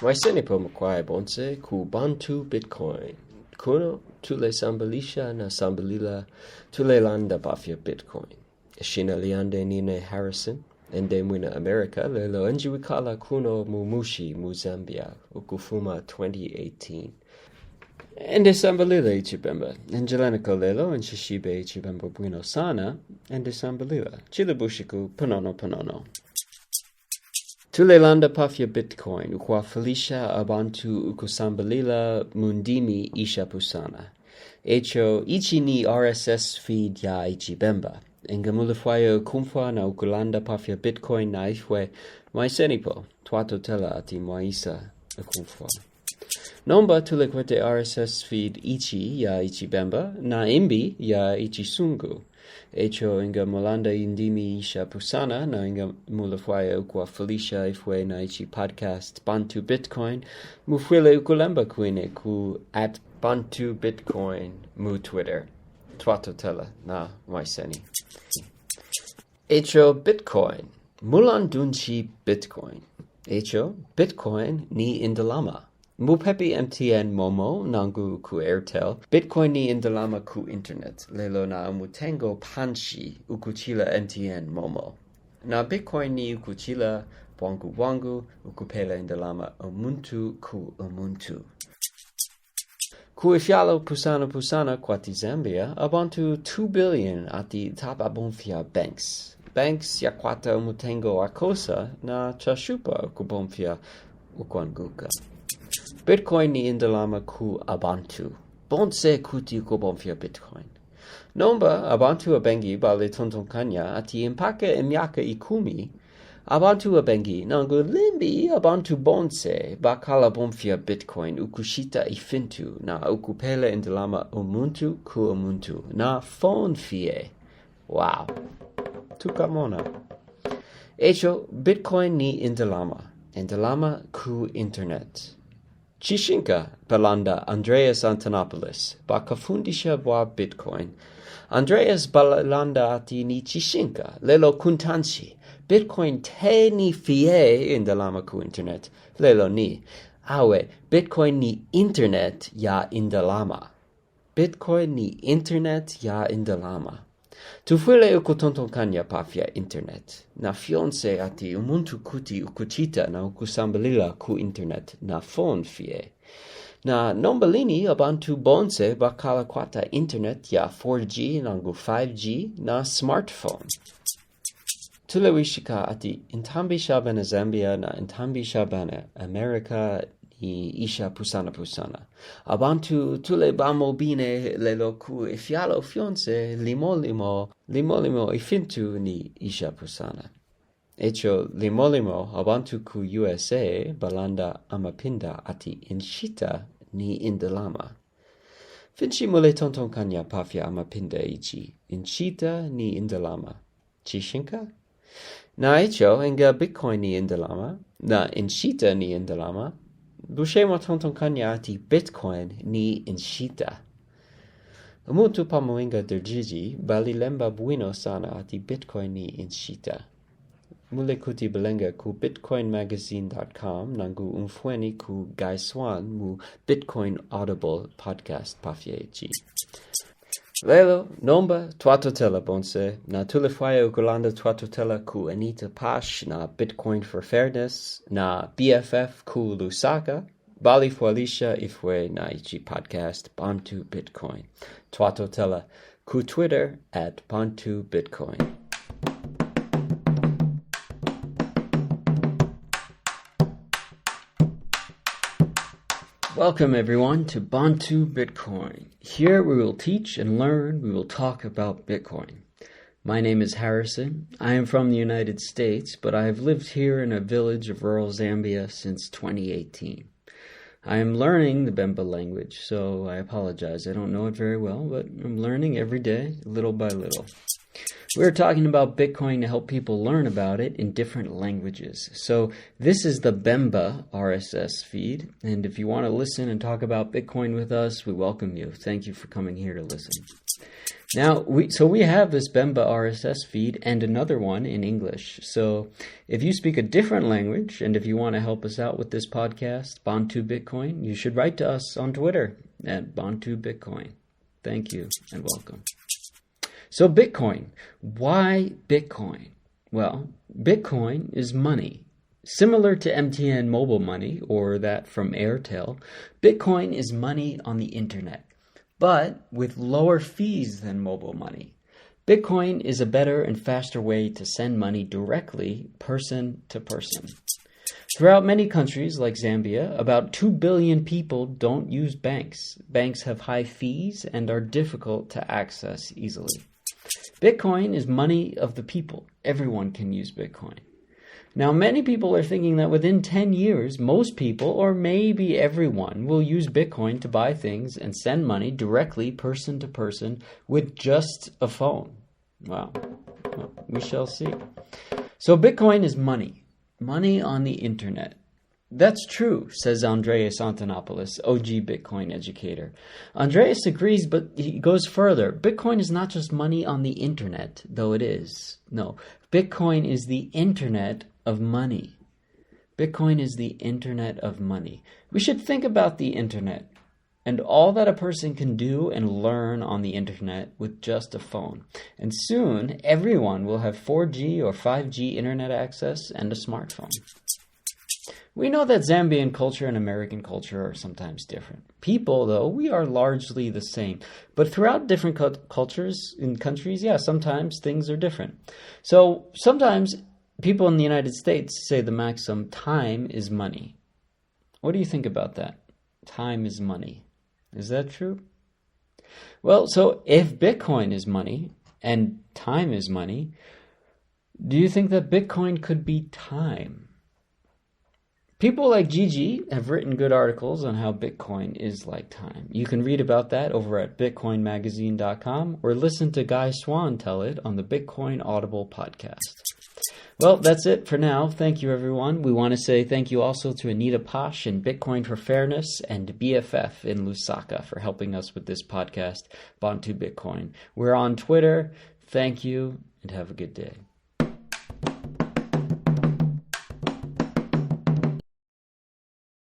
Mwaisenipo mukwai bonse ku Bantu Bitcoin. Kuno tulesambilisha na sambilila tulelanda pafya Bitcoin. Ishina lyandi nine Harrison, ende mwina America lelo enjiwikala kuno mu mushi mu Zambia ukufuma 2018. Ende sambilila Icibemba. Njeleniko lelo nshishibe Icibemba bwino sana, ende sambilila. Chila bushiku panono panono. Tulelanda pafya Bitcoin ukwafwilisha abantu ukusambilila mu ndimi ishapusana. Eco ici ni RSS feed ya Icibemba. Nga mulefwaya ukumfwa na ukulanda pafya Bitcoin na ifwe, mwaisenipo, twatotela ati mwaisa ukumfwa. Nomba tulekwete RSS feed ici ya Icibemba na imbi ya Icisungu. Eco nga mulanda indimi ishapusana na nga mulefwaya ukwafwilisha ifwe na ici podcast Bantu Bitcoin, mufwile ukulemba kwine ku @BantuBitcoin mu Twitter. Twatotela na mwaiseni. Eco Bitcoin. Mulandu nshi Bitcoin? Eco Bitcoin ni indalama. Mupepi MTN MoMo nangu ku Airtel, Bitcoin ni indalama ku internet, lelo na umutengo panshi ukuchila MTN MoMo. Na Bitcoin ni ukuchila bwangu bwangu ukupela indalama umuntu ku umuntu. Ku ifyalo pusana pusana kwati Zambia, abantu 2 billion ati tababomfya banks. Banks yakwata umutengo wakosa na chashupa ukubomfya ukwanguka. Bitcoin ni indalama ku abantu. Bonse kuti ukubomfya Bitcoin. Nomba abantu abengi baletontonkanya ati mpaka imyaka 10 abantu abengi nangu limbi abantu bonse bakalabomfya Bitcoin ukushita ifintu na ukupela indalama umuntu ku umuntu na phone fye. Wow. Tukamona. Eco Bitcoin ni indalama. Indalama ku internet. Cishinka balanda Andreas Antonopoulos bakafundisha bwa Bitcoin. Andreas balanda ati ni cishinka lelo kuntanshi. Bitcoin te ni fye indalama ku internet. Lelo ni. Awe, Bitcoin ni internet ya indalama. Bitcoin ni internet ya indalama. Tufwile ukutontonkanya pafya internet. Na fyonse ati umuntu kuti ukuchita na ukusambilila ku internet na phone fye. Na nombaline abantu bonse bakalakwata internet ya 4G nangu 5G na smartphone. Tulewishika ati intambi sha bena Zambia na intambi sha bena America ni isha pusana pusana. Abantu tulebamo bine lelo ku ifyalo fyonse limo limo limo limo ifintu ni isha pusana. Eco limo limo abantu ku USA balanda amapinda ati inshita ni indalama. Finshi muletontonkanya pafya amapinda ici? Inshita ni indalama. Cishinka? Na eco nga Bitcoin ni indalama, na inshita ni indalama, bushe mwatontonkanya ati Bitcoin ni inshita. Umuntu pamoinga Derjiji balilemba bwino sana ati Bitcoin ni inshita. Mulekuti belenga ku bitcoinmagazine.com nangu umfweni ku Guy Swan mu Bitcoin Audible podcast pafya ici. Lelo, nomba, twatotela bonse, na tulefwaya ukulanda twatotela ku Anita Pash na Bitcoin for Fairness, na BFF ku Lusaka, balifwalisha ifwe na ici podcast Bantu Bitcoin. Twatotela ku Twitter at Bantu Bitcoin. Welcome everyone to Bantu Bitcoin. Here we will teach and learn, we will talk about Bitcoin. My name is Harrison. I am from the United States, but I have lived here in a village of rural Zambia since 2018. I am learning the Bemba language, so I apologize. I don't know it very well, but I'm learning every day, little by little. We're talking about Bitcoin to help people learn about it in different languages. So this is the Bemba RSS feed, and if you want to listen and talk about Bitcoin with us, we welcome you. Thank you for coming here to listen. Now, we, so we have this Bemba RSS feed and another one in English. So if you speak a different language and if you want to help us out with this podcast, Bantu Bitcoin, you should write to us on Twitter at Bantu Bitcoin. Thank you and welcome. So, Bitcoin. Why Bitcoin? Well, Bitcoin is money. Similar to MTN mobile money or that from Airtel, Bitcoin is money on the internet, but with lower fees than mobile money. Bitcoin is a better and faster way to send money directly person to person. Throughout many countries like Zambia, about 2 billion people don't use banks. Banks have high fees and are difficult to access easily. Bitcoin is money of the people. Everyone can use Bitcoin. Now, many people are thinking that within 10 years, most people, or maybe everyone, will use Bitcoin to buy things and send money directly person to person with just a phone. Wow. Well, we shall see. So, Bitcoin is money, money on the internet. That's true, says Andreas Antonopoulos, OG Bitcoin educator. Andreas agrees, but he goes further. Bitcoin is not just money on the internet, though it is. No, Bitcoin is the internet of money. Bitcoin is the internet of money. We should think about the internet and all that a person can do and learn on the internet with just a phone. And soon, everyone will have 4G or 5G internet access and a smartphone. We know that Zambian culture and American culture are sometimes different. People, though, we are largely the same. But throughout different cultures in countries, yeah, sometimes things are different. So sometimes people in the United States say the maxim, time is money. What do you think about that? Time is money. Is that true? Well, so if Bitcoin is money and time is money, do you think that Bitcoin could be time? People like Gigi have written good articles on how Bitcoin is like time. You can read about that over at bitcoinmagazine.com or listen to Guy Swan tell it on the Bitcoin Audible podcast. Well, that's it for now. Thank you, everyone. We want to say thank you also to Anita Posch and Bitcoin for Fairness and BFF in Lusaka for helping us with this podcast, Bantu Bitcoin. We're on Twitter. Thank you and have a good day.